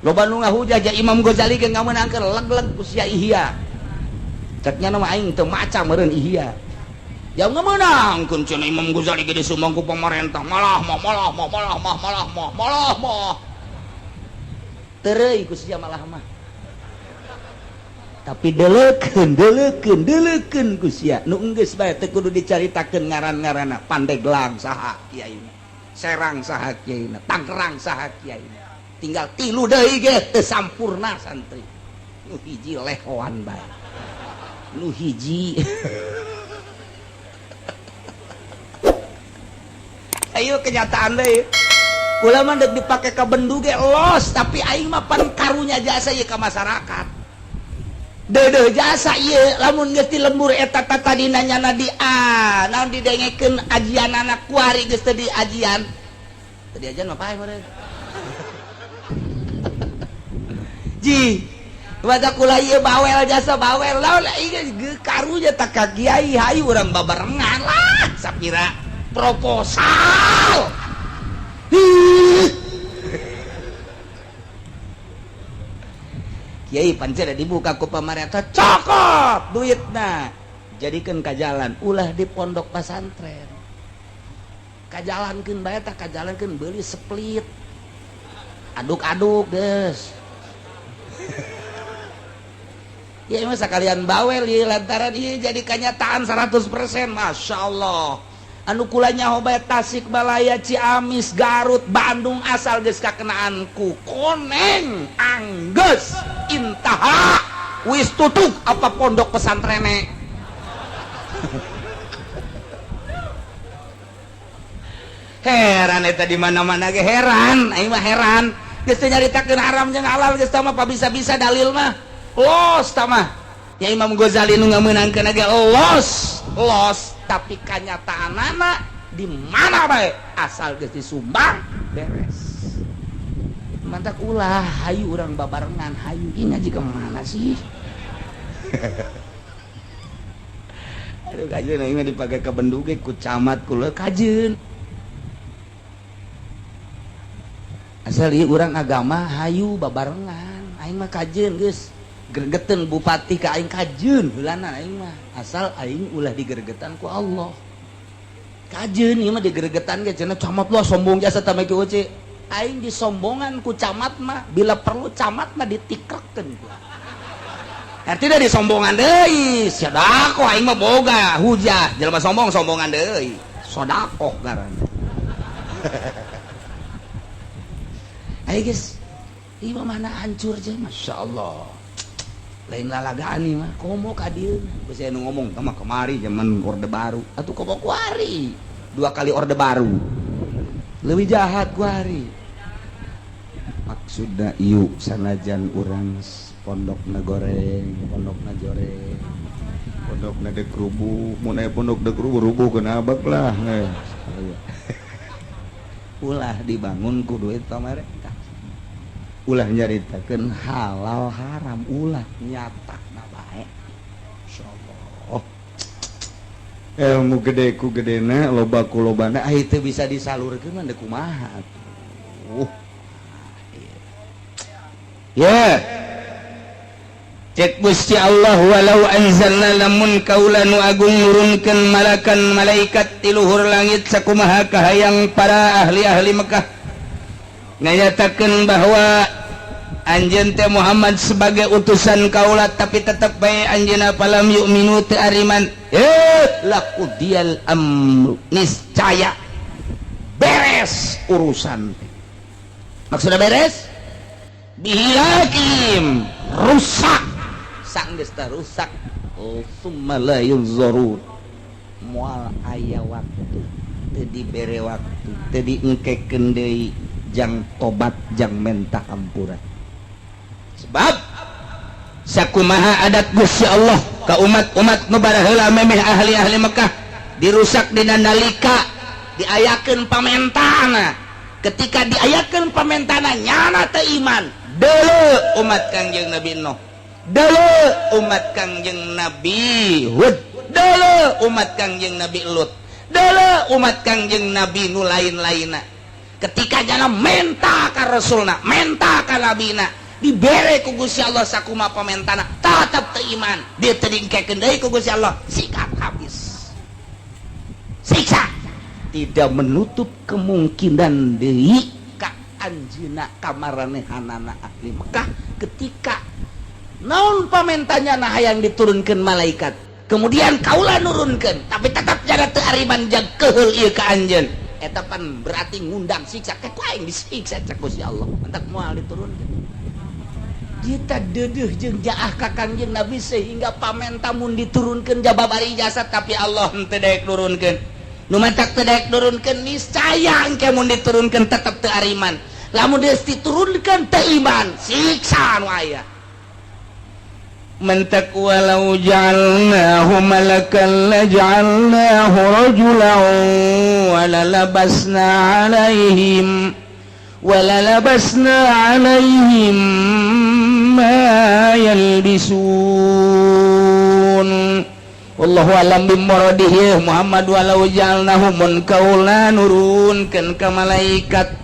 Loba nu ngahujah ja Imam Ghazali ge ngamenangkeun, leg-leg ku sia Ihya. Cek nya mah aing teu maca meureun Ihya. Ya ngamenangkeun cenah Imam Ghazali ge disumbang ku pemerintah, malah mah, malah mah, malah mah, malah mah, malah mah. Tereuy ku sia malah mah. Tapi deleukeun deleukeun deleukeun ku sia. Nu enggeus bae teu kudu dicaritakeun ngaran-ngaranna. Pandeglang saha kiaina, Serang saha kiaina, Tangerang saha kiaina. Tinggal tilu deui ge teu sampurna santri. Nu hiji lehoan bae. Nu hiji ayo kenyataan deui. Kula mah deuk dipake ka bendu ge los, tapi aing mah pan karunya jasa ieu ka masyarakat. Deudeuh jasa ieu lamun geus di lembur eta tadina nyana di A, naon didengekeun ajian anak kuari geus teu diajian. Teu diajian mah paeh meureun. Ji, wadah kula ieu bawel jasa bawel lamun ieu karunya tak ka kiai hayu urang babarengan lah sapira proposal. Kiai pancen dibuka ku pamarentah cokot duitna jadikeun ka jalan ulah di pondok pesantren kajalankeun bae tah kajalankeun beuli split aduk-aduk geus. Ya mah sakalian bawel ieu lantaran ieu jadi kanyataan 100% Masya Allah. Anu kula nyaho bae Tasikmalaya, Ciamis, Garut, Bandung asal geus kakenaan ku koneng anggeus intaha wis tutup apa pondok pesantrene. Heran eta di mana-mana ge heran, aing mah heran. Geus teu nyaritakeun haram jeung halal geus tah mah bisa-bisa dalil mah. Los tah mah. Ya Imam Ghazali nu ngameunangkeun ge los, los tapi kanyataanana di mana bae asal geus disumbang beres. Mantak ulah hayu urang babarengan hayu ini ngaji ke mana sih? Aduh kajeun aing mah dipake ka bendu ge ku camat kula kajeun. Asal ieu urang agama hayu babarengan aing mah kajeun geus. Gergeten bupati ka aing kajeun heulana aing mah asal aing ulah digergetan ku Allah. Kajeun ieu mah digergetan ge cenah camat lah sombong jasa tah mah kieu aing disombongan ku camat mah bila perlu camat mah ditikrekeun ku. Artinya disombongan deui sedekah aing mah boga hujah jelema sombong sombongan deui sedekah ngaranna. Ayo guys ieu mah mana hancur je masyaallah. Lain lalagaan nih mah komo ka dieu geus aya nu ngomong tah mah kemari zaman Orde Baru atuh komo kuari dua kali Orde Baru leuwih jahat kuari. Maksudna ieu sanajan urang pondokna goreng pondokna joreng pondokna deuk rubuh mun aya pondok deuk rubuh rubuh kenabak lah ulah dibangun ku duit pamarentah ulah nyaritakeun halal haram ulah nyata na bae insyaallah. Ilmu gede ku gedena loba ku lobana ah teu bisa disalurkeun mah deuk kumaha atuh. Ya cek Gusti Allah walau anzalna lamun kaula nu agung nurunkeun malakan malaikat ti luhur langit sakumaha kahayang para ahli-ahli Mekah nganyatakeun bahwa anjeun teh Muhammad sebagai utusan kaula tapi tetep bae anjeunna palam yu'minu teu ariman laqudiyal amru niscaya beres urusan teh. Maksudna beres bihilakim rusak sanggeus teh rusak summa la yunzarun moal aya waktu teu dibere waktu teu diengkekeun deui jang tobat jang mentah hampura. Sebab sakumaha adat Gusti Allah ka umat-umat nu baraheula memeh ahli-ahli Mekah dirusak dina nalika diayakeun pamentana. Ketika diayakeun pamentana nyana teu iman deuleu umat Kangjeng Nabi Nuh, deuleu umat Kangjeng Nabi Hud, deuleu umat Kangjeng Nabi Lut, deuleu umat Kangjeng Nabi nu lain-lainna. Ketika jana menta ka rasulna, menta ka nabina, dibere ku Gusti Allah sakumaha pamentana, tetep teu iman, dia teu diengkekeun deui ku Gusti Allah, sikat habis. Siksa. Tidak menutup kemungkinan deui ka Anjeunna ka maranehanana ahli Mekah ketika naon pamentanya, nah, hayang diturunkan malaikat, kemudian kaula nurunkan, tapi tetap jaga teu ariman, jag keheul ieu ka anjeun. Eta pan berarti ngundang siksa ke ku aing, disiksa cek Gusti Allah. Mentak moal diturunkan. Kita dedeuh jeung jaah ka Kangjeng Nabi sehingga pamenta mun diturunkeun jababari jasa, tapi Allah henteu daek nurunkeun. Nu matak teu daek nurunkeun, niscaya engke mun diturunkeun tetep teu ariman. Lamun geus diturunkeun teu iman, siksa nu aya. Mentak walau ja'alnahu malakan laja'alnahu rajulan walalabasna alaihim ma yalbisun. Wallahu alam bimuradihi. Muhammad, walau ja'alnahu, mun kaula nurunkeun ka malaikat,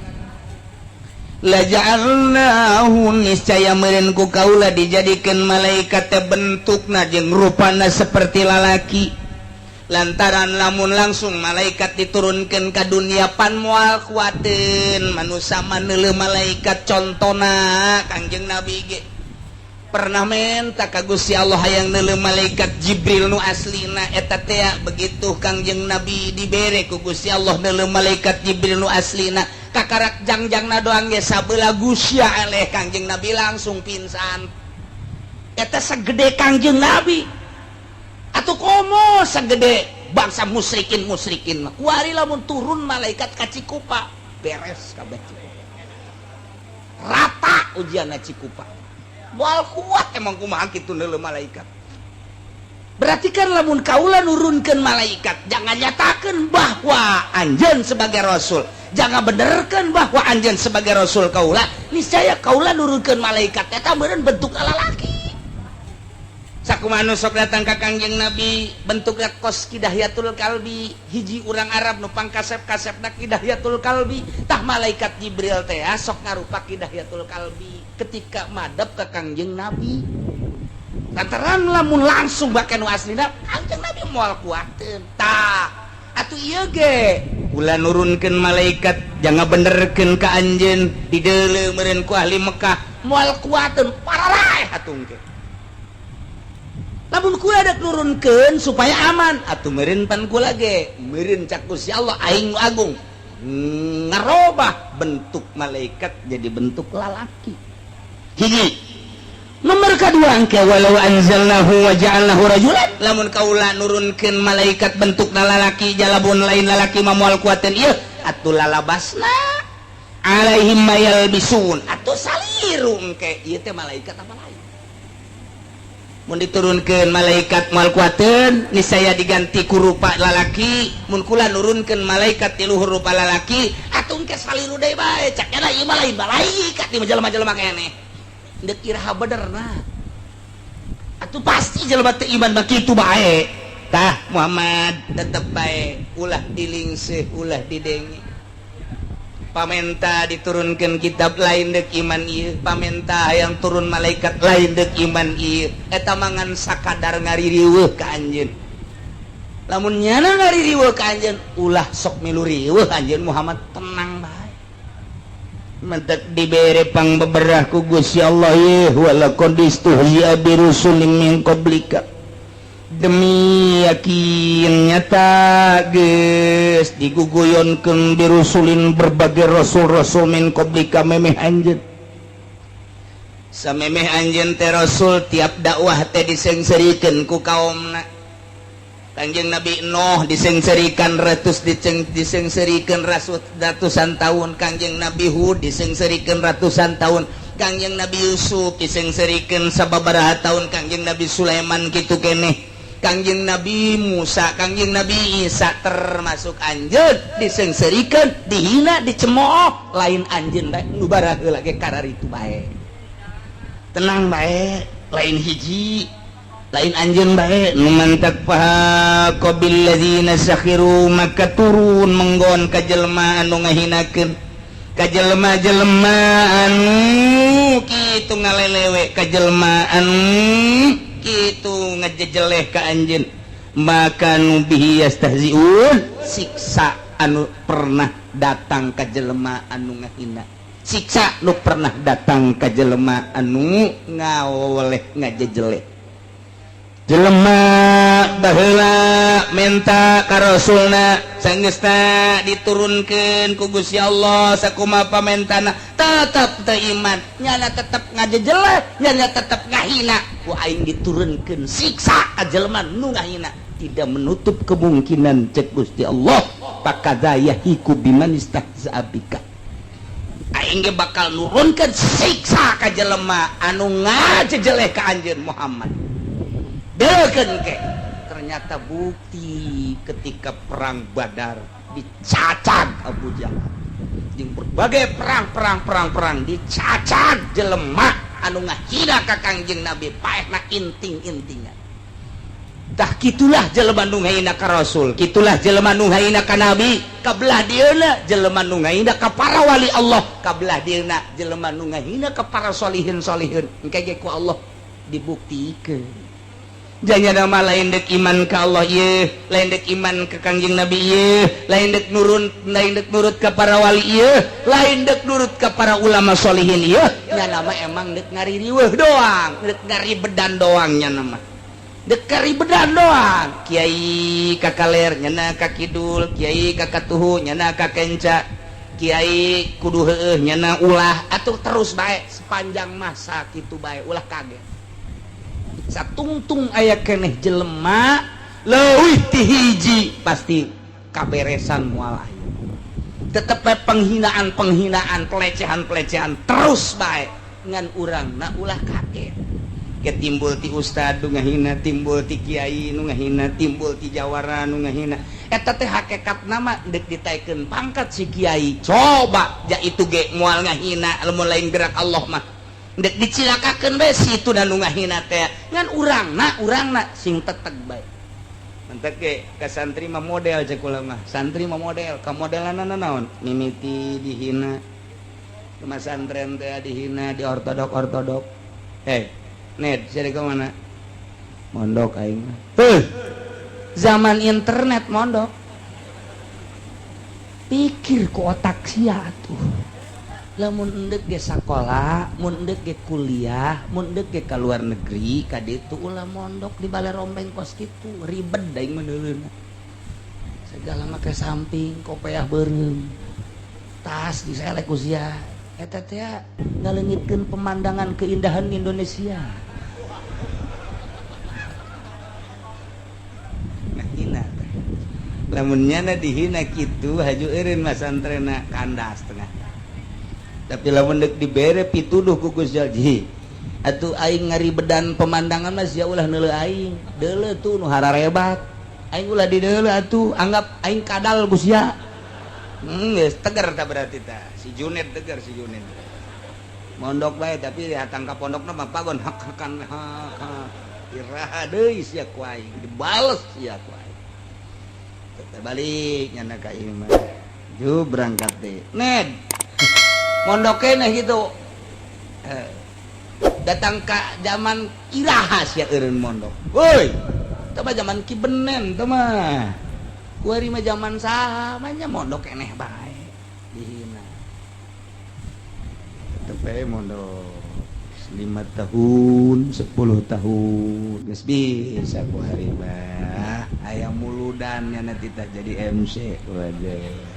laja'alnahu, niscaya meureun ku kaula dijadikeun malaikat teh bentukna jeung rupana seperti lalaki, lantaran lamun langsung malaikat diturunkan ke dunia pan moal kuateun manusia maneuleuh malaikat. Contona Kangjeng Nabi ge pernah menta ka Gusti Allah hayang neuleuh malaikat Jibril nu aslina eta teh. Begitu Kangjeng Nabi dibere ku Gusti Allah neuleuh malaikat Jibril nu aslina, kakarak jangjangna doang ge sabelah gusya eleh, Kangjeng Nabi langsung pingsan. Eta segede Kangjeng Nabi atau komo segede bangsa musyrikin musyrikin mah. Kuari lamun turun malaikat ka Cikupa, beres kabeh Cikupa, rata ujian Cikupa, moal kuat. Emang kumaha kitu neuleuh malaikat? Berarti kan lamun kaula nurunkan malaikat, jangan nyatakan bahwa anjeun sebagai rasul, jangan benerkan bahwa anjeun sebagai rasul kaula, niscaya kaula nurunkan malaikat eta meureun bentuk lalaki. Sakumaha sok datang ka Kangjeng Nabi bentuknya kos Ki Dihyatul Kalbi, hiji urang Arab nu pangkasep-kasepna Ki Dihyatul Kalbi. Tah, malaikat Jibril teh sok ngarupa Ki Dihyatul Kalbi ketika madep ke Kangjeng Nabi, lantaran lamun langsung bahkan nu aslina Kangjeng Nabi moal kuateun. Tah, atuh ieu ge ulah nurunkeun malaikat, jangan benerkeun ka anjeun, dideuleu meureun ku ahli Mekah. Moal kuateun, pararaeh atuh ge. Lamun kula dek nurunkeun supaya aman, atuh meureun pan kula ge meureun cak Gusti Allah aing nu agung ngarobah bentuk malaikat jadi bentuk lalaki. Hiji nomor kedua angke, walau anzalnahu wa ja'alnahu rajulan, lamun kaula nurunkeun malaikat bentuk lalaki, jalabun lain lalaki mah moal kuateun ieu, atuh lalabasna alaihim ma yalbisun, atuh saliru engke ieu teh malaikat apa lain. Mun diturunkeun malaikat moal kuateun, niscaya diganti ku rupa lalaki. Mun kula nurunkeun malaikat ti luhur rupa lalaki, atuh engke saliru deui bae, cak nya ieu mah lain malaikat, di jelema-jelema keneh deuk iraha benerna. Atuh pasti jelema teu iman mah kitu bae. Tah Muhammad, tetep bae ulah dilingseh, ulah didenge. Pamenta diturunkan kitab lain dek iman ieu, pamenta yang turun malaikat lain dek iman ieu, eta mangan sakadar ngaririweuh ka anjeun. Lamun nyana ngaririweuh ka anjeun, ulah sok milu riweuh anjeun Muhammad, tenang bae. Mentek dibere pang beberah ku Gusti Allah ye, walaqad istuhzi'a birusulin min qablika, demi yakin nyata geus diguguyonkeun birusulin, berbagai rasul-rasul, min qablika, memeh anjeun. Samemeh anjeun teh rasul tiap dakwah teh disengserikeun ku kaumna. Kanjeng Nabi Nuh disengserikan ratus diceng disengserikan rasul ratusan tahun, Kanjeng Nabi Hud disengserikan ratusan tahun, Kanjeng Nabi Yusuf disengserikan sababaraha tahun, Kanjeng Nabi Sulaiman kitu keneh, Kanjeng Nabi Musa, Kanjeng Nabi Isa, termasuk anjeun disengserikan, dihina, dicemooh. Lain anjeun bae, nu baraheula ge kararitu bae. Tenang bae, lain hiji, lain anjeun bae. Nu mantak fahaqa billadzina sakhiru, maka turun menggon ka jelema anu ngahinakeun, ka jelema-jelema anu kitu ngalelewe, ka jelema anu kitu ngajejeleh ka anjeun, maka nu bihi yastahziun, siksa anu pernah datang ka jelema anu ngahina. Siksa nu pernah datang ka jelema anu ngawoleh ngajejelek. Jelema baheula menta ka Rasulna, sanggeusna diturunkeun ku Gusti Allah sakumaha pamentana, tetep teu iman, nyana tetep ngajejelek, nyana tetep ngahina. Ku aing diturunkeun siksa ka jelema nu ngahina. Tidak menutup kemungkinan, cek Gusti Allah, pakadza yahiku biman istahza'a bika. Aing ge bakal nurunkeun siksa ka jelema anu ngajejeleh ka anjeun Muhammad. Deukeun ke. Ternyata bukti ketika perang Badar dicacag Abu Jahal. Jeung berbagai perang-perang-perang-perang dicacag jelema anu ngahina ka Kangjeng Nabi, paehna inting-intingan. Tah kitulah jelema nu ngahina ka Rasul, kitulah jelema nu ngahina ka Nabi, kabelah dieuna jelema nu ngahina ka para wali Allah, kabelah dieuna jelema nu ngahina ka para solihin-solihin. Engke ge ku Allah dibuktikeun. Janya nama lain dek iman ka Allah ieu, lain dek iman ka Kangjeng Nabi ieu, lain dek nurun, lain dek nurut ka para wali ieu, lain dek nurut ka para ulama solihin ieu. Nya nama emang dek ngaririweuh doang, dek ngaribedan doang nya nama. Dek karibedan doang. Kiai ka kaler nyana ka kidul, kiai ka katuhu nyana ka kenca, kiai kudu heueuh nyana ulah, atuh terus bae sepanjang masa kitu bae, ulah kaget. Satungtung aya keneh jelema leuwih ti hiji pasti kaberesan moal aya. Tetep bae penghinaan-penghinaan, pelecehan-pelecehan terus bae, ngan urang na ulah kaget. Ke timbul ti ustad nu ngahina, timbul ti kiai nu ngahina, timbul ti jawara nu ngahina. Eta teh hakekat nama deuk ditaikeun pangkat si kiai. Coba ja itu ge moal ngahina lamun lain gerak Allah mah. Dek dicilakakeun bae si itu dan nu ngahina teh. Ngan urangna sing teteg bae. Mantak ge ka santri mah model cek kula mah. Santri mah model, ka modelanna naon? Mimiti dihina. Ke masantren teh dihina, di ortodok-ortodok. Ned, sia ka mana? Mondok aing mah. Heuh. Zaman internet mondok. Pikir ku otak sia atuh. Lamun endek ge sakola, mun endek ge kuliah, mun endek ge ka luar negeri, ka ditu ulah mondok di bale rombeng kos kitu, ribet aing meuneuleuna. Segala make samping, kopeah beureum. Tas diselek ku sia. Eta teh ngaleungitkeun pemandangan keindahan Indonesia. Ngahina teh. Lamun nyana dihina kitu haju eureun masantrena kandas tengah. Tapi lamun deuk dibere pituduh ku Gusti Allah, atuh aing ngaribedan pemandangan mah sia ulah neuleuh aing. Deuleuh tuh nu hararebat. Aing ulah dideuleuh atuh, anggap aing kadal ku sia. Geus tegar tah berarti tah. Si Junet tegar si Junet. Mondok bae tapi datang ka pondokna mah pagon hak-hakan hak. Iraha deui sia ku aing, dibales sia ku aing. Teteh balik nyana ka imah. Ju berangkat deh. Ned. Mondok keneh gitu. Datang ka zaman iraha sia eureun mondok. Woi, teu mah zaman Ki Benen teu mah. Kuari mah zaman saha mah nya mondok keneh bae. Dihina. Tetep bae mondok 5 tahun, 10 tahun geus bisa ku hari mah. Aya muludan nya nanti tah jadi MC. Waduh.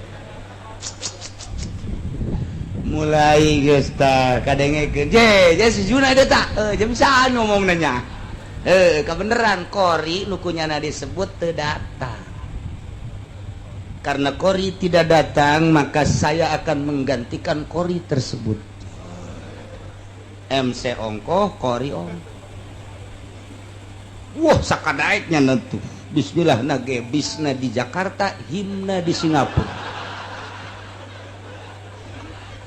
Mulai geus tah kadengekeun je je si Juna eta tah jam saan ngomongna nya. Kebeneran Kori nu kunyana disebut teu datang. Karena Kori tidak datang, maka saya akan menggantikan Kori tersebut. MC ongkoh, Kori ongkoh. Wah, sakadaeknya nentu. Bismillah nage bisna di Jakarta, himna di Singapura.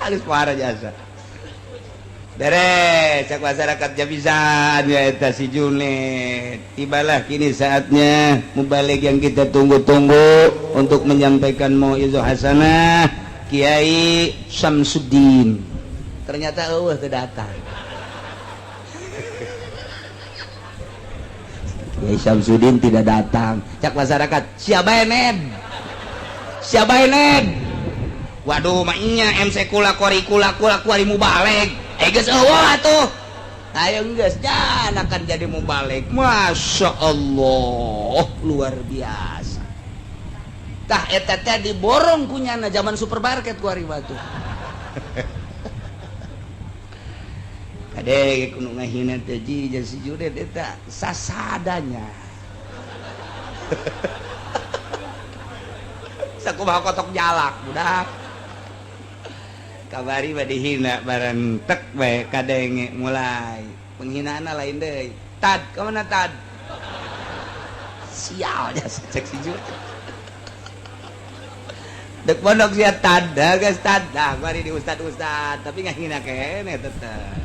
Halus parah jasa. Beres, cak masyarakat jabisan ya eta si Junet. Tibalah kini saatnya mubalig yang kita tunggu-tunggu untuk menyampaikan mauizah hasanah Kiai Samsudin. Ternyata eueuh teu datang. Kiai Samsudin tidak datang. Cak masyarakat, siapa Ned? Siapa Ned? Waduh maknya MC kula kori kula kula kuari mubalig. Eh geus eueuh atuh. Ayo geus jan akan jadi mubalig. Masya Allah, luar biasa. Tah eta teh diborong kunyana zaman supermarket kuari batu. Kade kudu ngahina teh ji si Junet eta sasadanya. Sakumaha kotok jalak budak. Kabari mah dihina bareng tek bae kadenge mulai penghinaan lain deui. Tad ka mana tad? Sial nya cek si Junet. Dek pondok sia tad, geus tad. Dah bari di ustad-ustad tapi ngahina keneh tetep.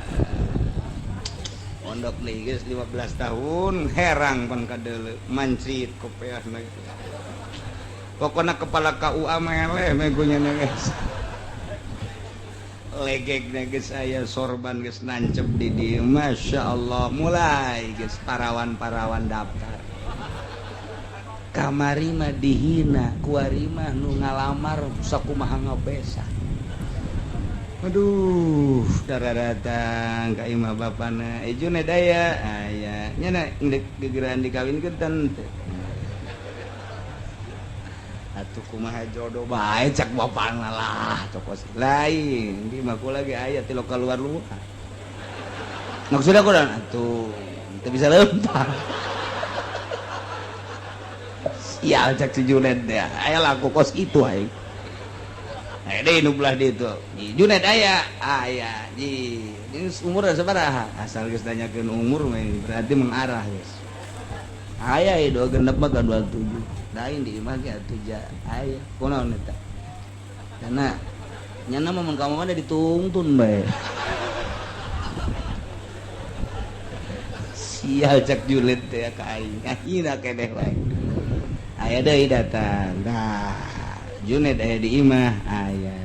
Pondok nih geus 15 tahun herang pan kadeuleu mancit kopeahna. Pokona kepala KUA meleh megunya geus. Legek geus aya sorban geus nancep di dieu. Masya Allah mulai geus parawan-parawan daftar. Kamari mah dihina, kuari mah nu ngalamar sakumaha ngabesa. Aduh, darah datang ka imah bapana. Eh Junet aya, aya. Nya na geus gegeran dikawinkeun teu. Atuh kumaha jodoh bae cak bapana lah, tokos lain. Di mah kula ge aya ti lokal luar-luar. Maksudna kunaon atuh, teu bisa lempar. Sial cak si Junet teh. Aya laku kos itu aing. Aya deui nu belah ditu. Junet aya, aya. Ji, umur sabaraha? Asal geus nanyakeun umur mah berarti mengarah geus. Aya ieu dua genep mah 27. Lain di imah ge atuh ja aya. Kunaon eta? Karena nyana mah mun ka mana ditungtun bae. Sial cak Junet teh ka aing. Ngahina keneh wae. Aya deui datang. Nah, Junet aya di imah aya.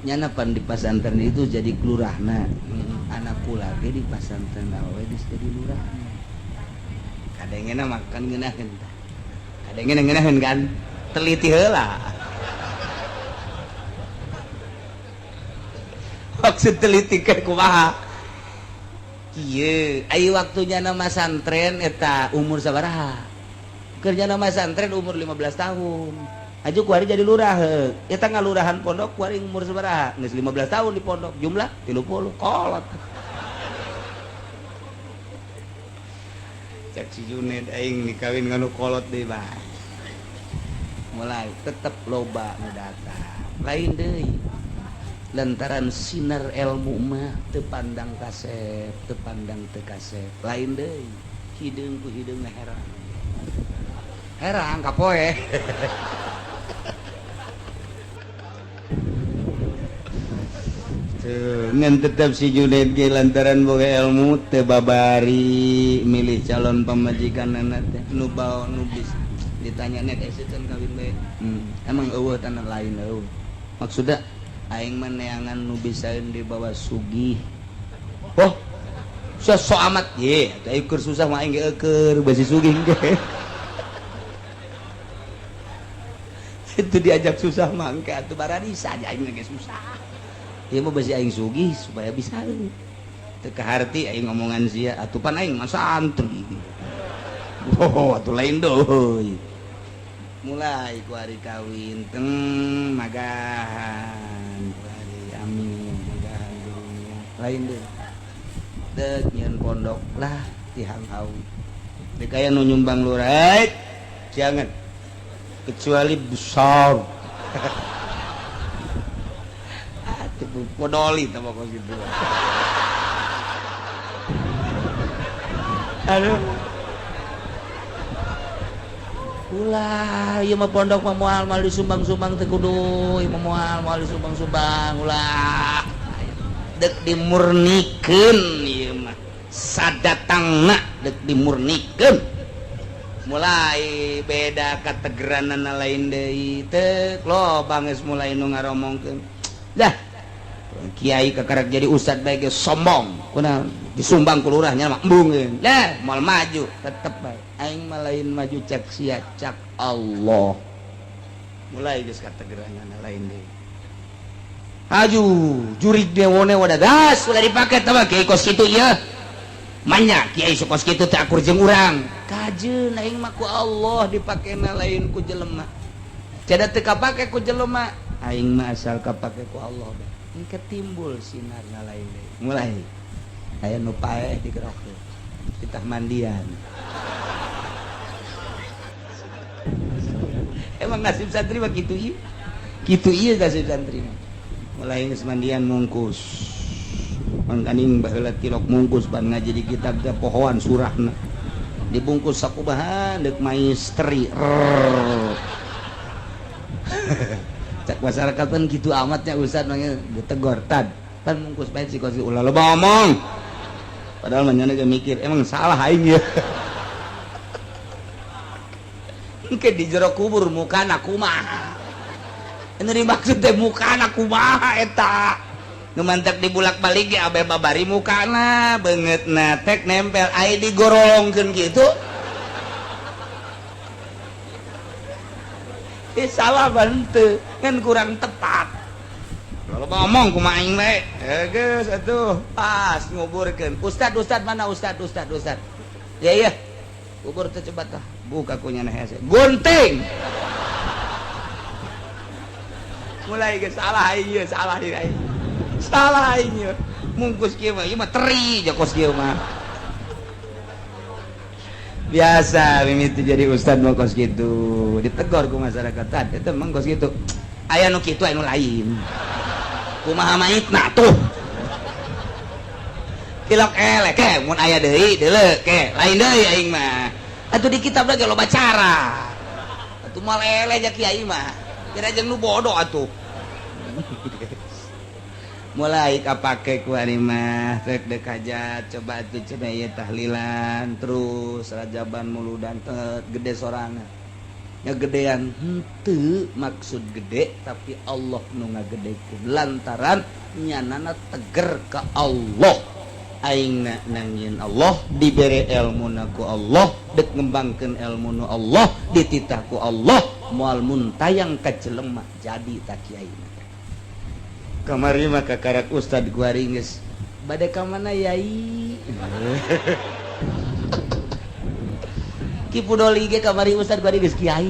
Nyana pan di pasantren itu jadi kelurahna. Anak kula ge di pasantren awe geus jadi lurahna. Kadengena makan ngeunaheun tah. Kadengena ngeunaheun kan teliti heula. Maksud teliti ke kumaha? Kieu, ai waktunya nama santren eta umur sabaraha? Kerja nama santren umur 15 tahun. Aju kuari jadi lurah heuh. Eta ngalurahan pondok kuari umur sabaraha? Geus 15 tahun di pondok, jumlah 30 kolot. Cek si Junet aing dikawin nganu kolot deui bae. Mulai tetep loba nu datang. Lain deui. Lantaran sinar ilmu mah teu pandang kasep, teu pandang teu kasep. Lain deui. Hideung ku hideung herang. Herang kapoe. Ngan tetep si Junet ge lantaran boga ilmu teu babari milih calon pamajikanana teh nu bao nu bisa ditanya nek eueuh can kawin bae. Emang eueuh tanah lain eueuh. Maksudna aing mah neangan nu bisaeun dibawa sugih. Oh, sok amat ye, atuh aing keur susah mah aing ge eueur basi sugih ge. Itu diajak susah mah engke atuh bararisa aing ge susah. Ieu mah basi aing sugih supaya bisa teu kaharti aing ngomongan sia atuh pan aing mah santri. Oh, atuh lain deui. Mulai ku ari kawin teng magahan ku ari amin magahan dunia lain deui. Deuk nyieun pondok lah ti Hanghawi. Deuk aya nu nyumbang lurah, jangan kecuali besar. Podoli sama kos gitu. Aduh. Ulah, ieu mah pondok mah moal moal disumbang-sumbang teh kudu, ieu mah moal moal disumbang-sumbang, ulah. Deuk dimurnikeun ieu mah. Sadatangna deuk dimurnikeun. Mulai beda kategeranana lain deui teh, loba geus mulai nu ngaromongkeun. Dah. Kiai kakarak jadi ustad bae geus sombong. Kunaon disumbang ku lurahnya mah embung. Lah, moal maju tetep bae. Aing mah lain maju cak sia cak Allah. Mulai geus kategeranana lain deui. Aju jurig dewone wadah gas ulah dipake tah kiai kos kitu ieu. Manya kiai kos kitu teh akur jeung urang. Kajeun aing mah ku Allah dipakena lain ku jelema. Cada teu kapake ku jelema, aing mah asal kapake ku Allah bae. Engke timbul sinarna lain deui. Mulai aya nu paeh digerokeun. Titah mandian. Emang nasib santri mah kitu ieu. Kitu ieu nasib santri mah. Mulai geus mandian mungkus. Mangkaning baheula tilok mungkus ban ngaji di kitab teh pohoan surahna. Dibungkus sakubahan deuk maistri. Cak masyarakat kan kitu amatnya ustaz manggil ditegor tad. Pan mungkus bae si kos ulah loba omong. Padahal mah nyana ge mikir emang salah aing ya. Engke di jero kubur mukana kumaha. Anu dimaksud teh mukana kumaha eta. Nu mantak dibulak-balik ge abe babari mukana beungeutna tek nempel ai digorolongkeun kitu. Salah bante kan kurang tepat. Kalau ngomong kumaha aing bae. Geus atuh pas nguburkeun. Ustad ustad mana ustad ustad ustad. Ya iya. Kubur teh coba tah. Buka kunyana hese. Gunting. Mulai geus salah aing ieu, salah ieu aing. Salah aing ieu. Mungkus kieu mah ieu mah teri jokos kieu mah. Biasa mimiti jadi ustad mah kos kitu. Ditegor ku masyarakat tad eta mah kos kitu. Aya nu kitu aya nu lain. Kumaha maitna tuh. Tilok elek ke mun aya deui deuleu ke lain deui aing mah. Atuh di kitab lagi loba cara. Atuh moal eleh ja kiai mah. Kira jeung nu bodoh atuh. Mulai kapake ku ari mah rek deuk hajat coba atuh cenah ieu tahlilan terus rajaban muludan teh gede sorangan. Nya gedean henteu maksud gede tapi Allah nu ngagedekeun lantaran nyanana teger ka Allah. Aingna nangieun Allah dibere elmuna ku Allah deuk ngembangkeun elmu nu Allah dititah ku Allah moal muntayang ka jelema jadi ta kiaina. Kamari mah kakarak ustad kuari geus bade ka mana yai. Ki Pudoli ge kamari ustad kuari geus kiai.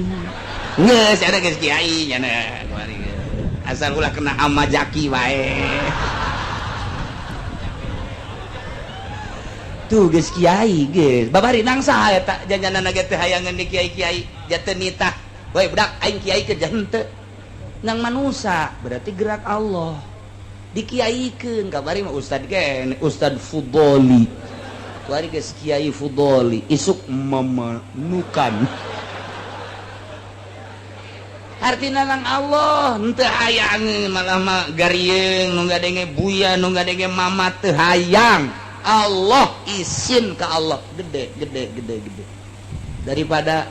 Geus ada geus kiai nya kuari geus. Asal ulah kena ama jaki wae. Tuh geus kiai geus. Babari nang saha eta janjanana ge teh hayangeun di kiai-kiai jateu nitah. Woi budak aing kiai ke henteu. Nang manusa berarti gerak Allah. Dikiaikeun kabari mah ustad ge Ustad Fudoli. Kuari geus Kiai Fudoli isuk memenukan. Artina nang Allah henteu hayangeun malah mah garieung nu ngadenge buya nu ngadenge mama teu hayang. Allah izin ke Allah gede gede gede gede. Daripada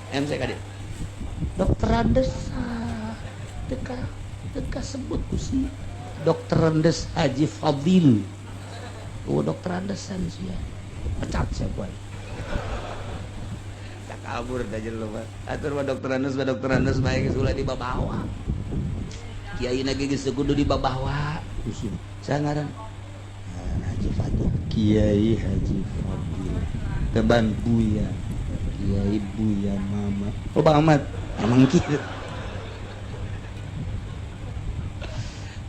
MC kadi. Dokter Andes teka teka sebut ku si Dokter Andes Haji Fadil. Oh dokter Andesan sih ya. Pecat saya boy. Tak kabur dah jelema. Atur mah dokter Andes bae geus ulah dibabawa. Kiai na ge geus kudu dibabawa. Saha ngaran? Haji Fadil. Kiai Haji Fadil. Teban Buya. Kiai Buya Mama. Oh Bang Ahmad, emang kieu.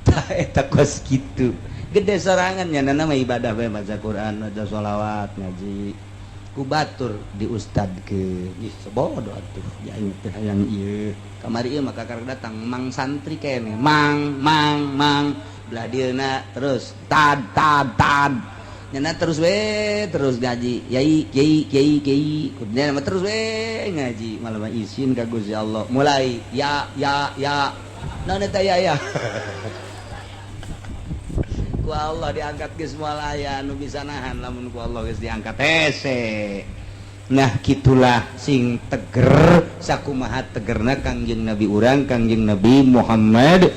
Tah eta kos kitu. Gede sorangan nya nama ibadah bae maca Quran, maca sholawat, ngaji. Ku batur di ustad ke. Ih sebodoh atuh. Ya aing teh hayang ieu. Kamari ieu mah kakak datang mang santri kene. Mang mang mang belah dieuna terus tad tad tad. Nyana terus we terus ngaji. Yai kiai kiai kiai. Kudunya mah terus we ngaji. Malah mah izin ka Gusti Allah. Mulai ya ya ya. Naon eta ya ya. Ku Allah diangkat geus moal aya nu bisa nahan lamun ku Allah geus diangkat hese. Nah kitulah sing teger sakumaha tegerna Kangjeng Nabi urang Kangjeng Nabi Muhammad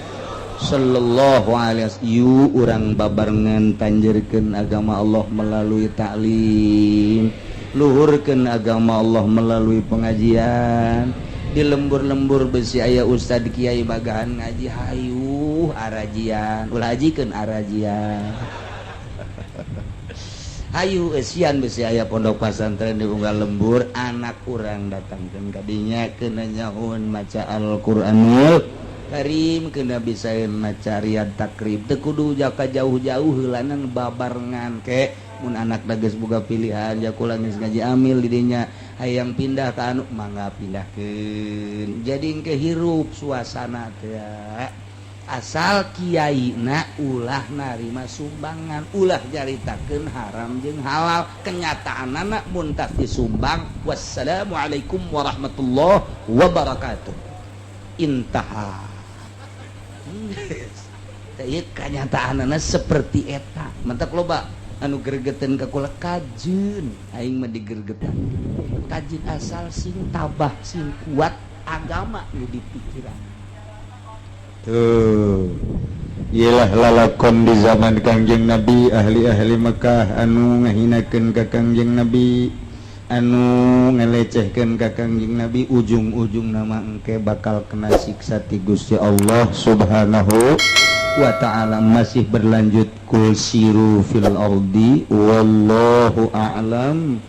sallallahu alaihi wasallam. Yu urang babarengan tanjerkeun agama Allah melalui taklim, luhurkeun agama Allah melalui pengajian. Di lembur-lembur besi aya ustad kiai bagahan ngaji hayu. Puguh arajian, ulah hajikeun arajian. Hayu eusian besi aya pondok pasantren di unggal lembur, anak urang datangkeun ka dinya, keuna nyahoeun maca Al-Qur'anul Karim, keuna bisaeun maca Riyad Takrib. Teu kudu jaka jauh-jauh, heulanan babarengan ke. Mun anak geus boga pilihan, ja kula geus ngaji amil di dinya, hayang pindah ka anu, mangga pindahkeun. Jadi engke hirup suasana teh, asal kiai na ulah narima sumbangan, ulah nyaritakeun haram jeung halal. Kenyataan anak muntah disumbang. Wassalamualaikum warahmatullahi wabarakatuh, intaha. Ieu kenyataan seperti eta. Mantap, loba anu gergeten ka kula, kajeun aing mah digergetan. Kajeun, asal sing tabah, sing kuat agama nu dipikiran. Tuh. Iyalah lalakon di zaman Kangjeng Nabi, ahli-ahli Mekah anu ngahinakeun ka Kangjeng Nabi, anu ngelecehkeun ka Kangjeng Nabi, ujung-ujung nama engke bakal kena siksa ti Gusti Allah Subhanahu wa Ta'ala. Masih berlanjut, qul siru fil ardi, wallahu a'lam.